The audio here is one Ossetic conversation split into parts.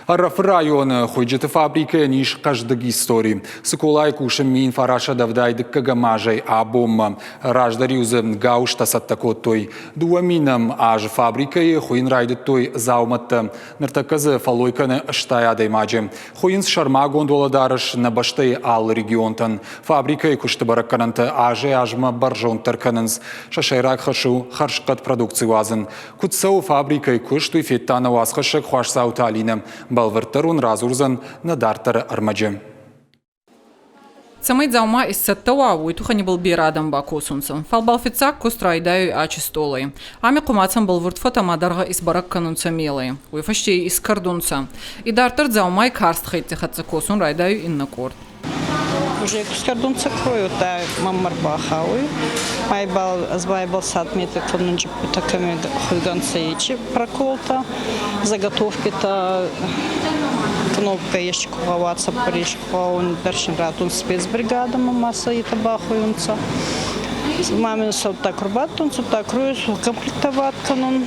Ӕрӕфы районы хуыйджыты фабрикӕйӕн ис хъӕздыг истори. Цыколайы кусы 1970 дыккӕгӕм азӕй абонмӕ. Раздӕр-иу дзы гауызтӕ цӕттӕ кодтой. Дыууӕ минӕм азы фабрикӕйы хуыйын райдыдтой дзаумӕттӕ. Ныртӕккӕ дзы фӕллой кӕны 80 адӕймаджы. Хуыйынц сӕрмагонд уӕлӕдарӕс нӕ бӕстӕйы алы регионтӕн. Фабрикӕйы куысты бӕрӕггӕнӕнтӕ азӕй-азмӕ бӕрзонддӕр кӕнынц. Сӕ сӕйраг хӕс у хӕрзхъӕд продукци уадзын. Куыд цӕуы фабрикӕйы куыст, уый федта нӕ уацхӕссӕг Хуасдзауты Алинӕ. Бӕлвырддӕр уын радзурдзӕн нӕ дарддӕры ӕрмӕджы. Цӕмӕй дзаума исцӕттӕ уа, уой туххӕн ибӕл берӕ адӕм бакосунцӕ. Фал бал фиццаг куст райдайуй ачи стъолӕй. Ами хъумацӕн бӕлвурд фӕтӕ ма дӕргъӕ исбӕрӕг кӕнунцӕ мелӕй. Уой фӕсте искӕрдунцӕ. Идарддӕр дзаумай карст хӕйтти хӕццӕ косун райдайуй иннӕ къорд. Уже куст кодта мӕм ӕрбахауй. Майбал ӕз байбал садметы кӕнунджиппитӕ кӕми хуйгӕнцӕ ечи проколта, заготовкитӕ кнопка ещи ку гъӕуа, цӕппӕр ещи ку гъӕуа, дӕр ратун спецбригадӕмӕ ма сӕ етӕ бахуйунцӕ. Мамин сӕудта ку рбадтунцӕ, удта комплектовать кӕнун.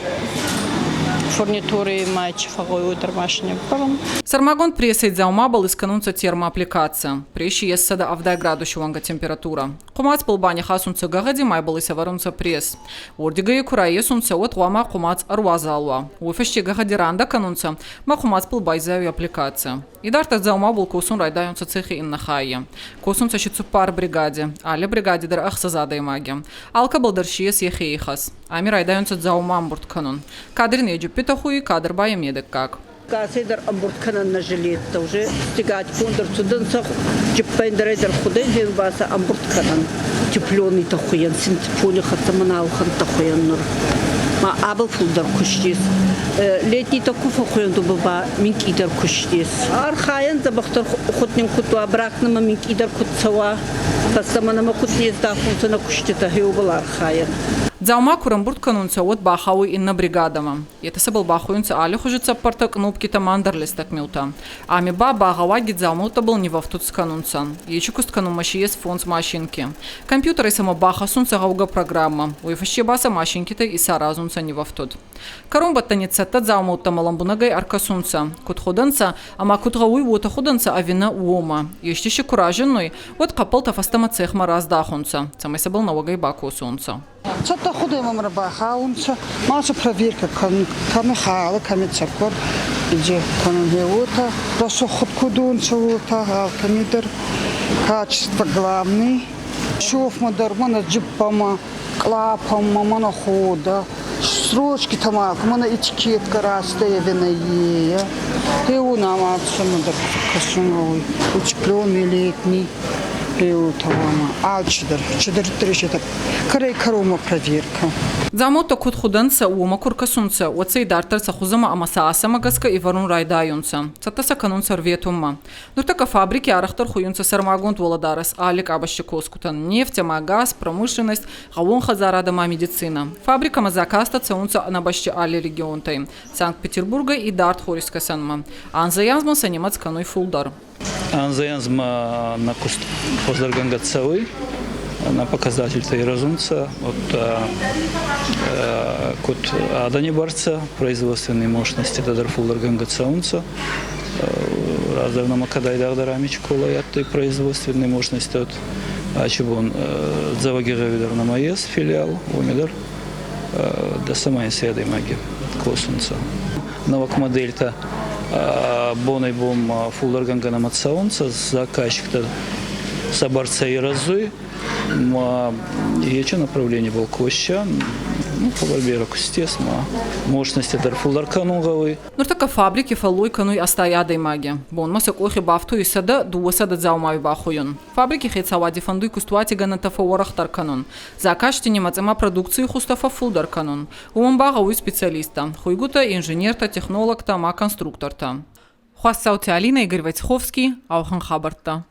Фурнитури ма чи фӕгъгъӕуй дӕр машине бавӕрун. Сӕрмагонд прессӕй дзаумабӕл искӕнунцӕ термоаппликаци. Пресси ес 170 градуси уӕнгӕ температурӕ. Хъумацбӕл ба нихасунцӕ гӕгъӕди ма ибӕл исӕвӕрунцӕ пресс. Уордигӕй ку райесунцӕ, уӕд гъӕуама хъумац ӕруазал уа. Уой фӕсте гӕгъӕди рандӕ кӕнунцӕ, ма хъумацбӕл байзайуй аппликаци. Идарддӕр дзаумабӕл косун райдайунцӕ цехи иннӕ хаййи. Косунцӕ си цуппар бригади. Алли бригади дӕр ӕхсӕз адӕймаги. Алкӕбӕл дӕр си ес ӕхе ихӕс. Ами райдайунцӕ дзаума ӕмбурд кӕнун. Кадр не джиппитӕ хуй, кадр ба е медӕггаг. Кӕцӕйдӕр ӕмбурд кӕнӕн нӕ жилеттӕ уже стегатикон дӕр цудӕнцӕ, джиппӕндӕрӕй дӕр худӕй ба сӕ ӕмбурд кӕнӕн. Тепленыйтӕ хуйӕн, синтепони хӕццӕ мӕнӕлхӕнттӕ хуйӕн нур. Ма абал фулдӕр куст ес. Летнитӕ ку фӕххуйӕн дубӕ ба минкъийдӕр куст ес. Архайӕн дзӕбӕхдӕр худ нин куд уа, брак нӕмӕ минкъийдӕр куд цӕуа, фӕстӕмӕ нӕмӕ куд не здахунцӕ нӕ куститӕ, гьеуобӕл архайӕн. Дзаума ку рӕмбурд кӕнунцӕ, уӕд бахауй иннӕ бригадӕмӕ. Етӕ сӕбӕл бахуйунцӕ аллихузи цӕппӕртӕ, кънопкитӕ ма ӕндӕр листӕг миутӕ. Ами ба багъӕуаги дзаумӕуттӕбӕл нивӕфтуд скӕнунцӕ. Ечи куст кӕнунмӕ си ес фондз машинки. Компьютерӕй сӕмӕ бахӕссунцӕ гъӕугӕ программӕ, уой фӕсте ба сӕ машинкитӕй исаразунцӕ нивӕфтуд. Кӕронбӕттӕни цӕттӕ дзаумӕуттӕмӕ лӕмбунӕгӕй ӕркӕсунцӕ, куд ходӕнцӕ ӕма куд гъӕуй, уотӕ ходӕнцӕ ӕви нӕ, уомӕ. Ести си ку разиннуй, уӕд хъӕппӕлтӕ фӕстӕмӕ цехмӕ раздахунцӕ, цӕмӕй сӕбӕл нӕуӕгӕй бакосонцӕ. Цӕттӕ худӕмӕ рбахаунцӕ, ма сӕ проверкӕ кӕнун, кӕми халы, кӕми цӕккор, иже кӕнун гье уотӕ, рӕсугъд куд унцӕ, уотӕ алкӕми дӕр качество главный. Шофмӕ дӕр мӕнӕ джиппӕмӕ, кълапӕмӕ, мӕнӕ ходӕ, строчкитӕмӕ, мӕнӕ этикетка растӕйӕвӕнӕ ее. Гье уонӕмӕ цӕмӕдӕр кӕсун гъӕуй, утепленный летний. Гъеуотӕ алчидӕр, чидӕриддӕр ес, кӕрӕй-кӕронмӕ проверка. Дзаумӕуттӕ куд худӕнцӕ, уомӕ ку ркӕсунцӕ, уӕд сӕ идарддӕр сӕ хузӕмӕ ӕма сӕ асӕмӕ гӕсгӕ ивӕрун райдайунцӕ. Цӕттӕ сӕ кӕнунцӕ ӕрветунмӕ. Нуртӕккӕ фабрики арӕхдӕр хуйунцӕ сӕрмагонд уӕлӕдарӕс алли къабӕзти косгутӕн – нефть ӕма газ, промышленность, гъӕууон хӕдзарадӕ ӕма медицинӕ. Фабрикӕмӕ заказтӕ цӕунцӕ ӕнӕбӕсти алли регионтӕй – Санкт-Петербургӕй идард Хорискӕсӕнмӕ. Анзӕй-анзмӕ сӕ нимӕдз кӕнуй фулдӕр. Анзӕй-анзмӕ нӕ куст хуӕздӕргӕнгӕ цӕуй, нӕ показательтӕ ирӕзунцӕ, вот куд адӕни бӕрцӕ, производственные мощности дӕр фулдӕргӕнгӕ цӕунцӕ. Раздӕр нӕмӕ кӕд айдагъдӕр ами школай адтӕй производственные мощности, вот ачи бон Дзӕуӕгигъӕуи дӕр нӕмӕ ес филиал, уоми дӕр дӕ самай се адӕймаги косунцӕ. Нӕуӕг модельтӕ бонӕй-бонмӕ фулдӕргӕнгӕ нӕмӕ цӕунцӕ, заказчиктӕ сӕ бӕрцӕ ирӕзуй, ма ечи направление был косча, ну, хъӕбӕр берӕ кустес, ма мощности дӕр фулдӕр кӕнун гъӕуй. Нуртӕккӕ фабрики фӕллой кӕнуй 80 адӕймаги. Бонмӕ сӕ къохи бафтуй 100-200 дзаумауи бахуйун. Фабрики хецауади фӕндуй кустуати гӕнӕнтӕ фӕууӕрӕхдӕр кӕнун. Заказти нимӕдзӕмӕ продукций хузтӕ фӕффулдӕр кӕнун. Уомӕн ба гъӕуй специалисттӕ – хуйгутӕ, инженертӕ, технологтӕ ӕма конструктортӕ. Хуасдзаути Алинӕ, Игорь Войцеховский, ауӕхӕн хабӕрттӕ.